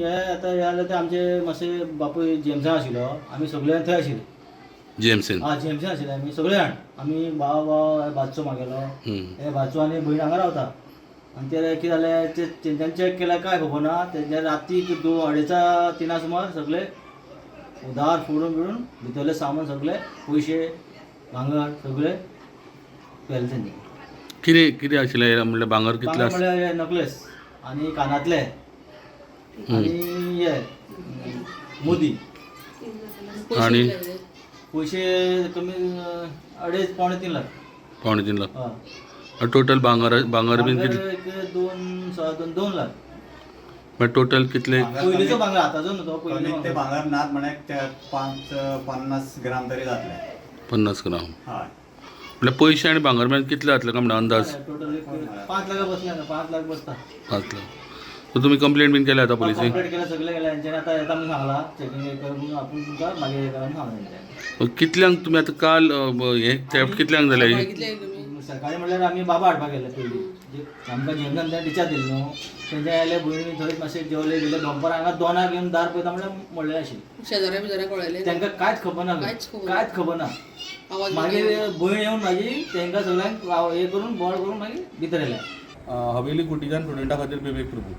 हे आतां हे जालें ते आमचे मातशे बापूय जेम्सान आशिल्लो, आमी सगळे जाण थंय आशिल्ले. जीएमसीन? हा, जेम्सान आशिल्ले आमी सगळे जाण. आमी भाव भाव भाचो मागेलो, हे भाचो आनी भयण हांगा रावता. आनी ते कितें जालें, ते तेंच्यांनी चॅक केल्यार काय खबर ना, तेंच्या रातीक दोन अडेचा तिना सुमार सगळे दार फोडून बिडून भितरलें सामान सगळे, पयशे, भांगर सगळे व्हेलें तेंच्यांनी. कितें कितें आशिल्लें म्हणल्यार भांगर कितलें भांगर आसा? म्हणल्यार नकलेस आनी कानांतले आनी हे मुदी. आणि? पयशे कमी अडेच 2.75 लाख. 2.75 लाख? हय. टोटल भांगर भांगर बीन भांगर कितलें? एक दोन, 2.25, 2 लाख. मागीर टोटल कितले? पयलींचो भांगर, आतांचो न्हू तो. कमीत पयलीं ते भांगर नात म्हळ्यार ते 50 ग्राम तरी जातले. 50 ग्राम? हय. म्हणल्यार पयशे आनी भांगर मेळून कितले जातले काय म्हणटा अंदाज? टोटल एक 5 लाख बसले ना, 5 लाख बसता. 5 लाख. सो तुमी कंप्लेंट बीन केल्या आतां पुलिसेक? कंप्लेंट केल्या, सगळें केल्या तेंच्यांनी. आतां येता म्हणून सांगला, चॅकिंग करून आपूण तुमकां मागीर हे करून सांगला तेंच्यांनी. कितल्यांक तुमी आतां काल हे थेफ्ट कितल्यांक जालें? सकाळी म्हणल्यार आमी बाबा हाडपाक गेले पयलीं. आमकां जेमसान तें डिचार्ज दिलो न्हू, तेंच्या आयले भयणी थंयच मातशें जेवले बिवले. दनपार हांगा दोनाक येवन दार पळयता म्हणल्यार मोडलेलें आशिल्लें. शेजाऱ्या बिजाऱ्या कळयलें? तांकां कांयच खबर ना. कांयच खबर ना. कांयच खबर ना. आवाज? मागीर भयण येवन मागीर तांकां सगळ्यांक हे करून बोवाळ करून मागीर भितर येयले. हवेली कुटीच्यान प्रुडंटा खातीर विवेक प्रभू.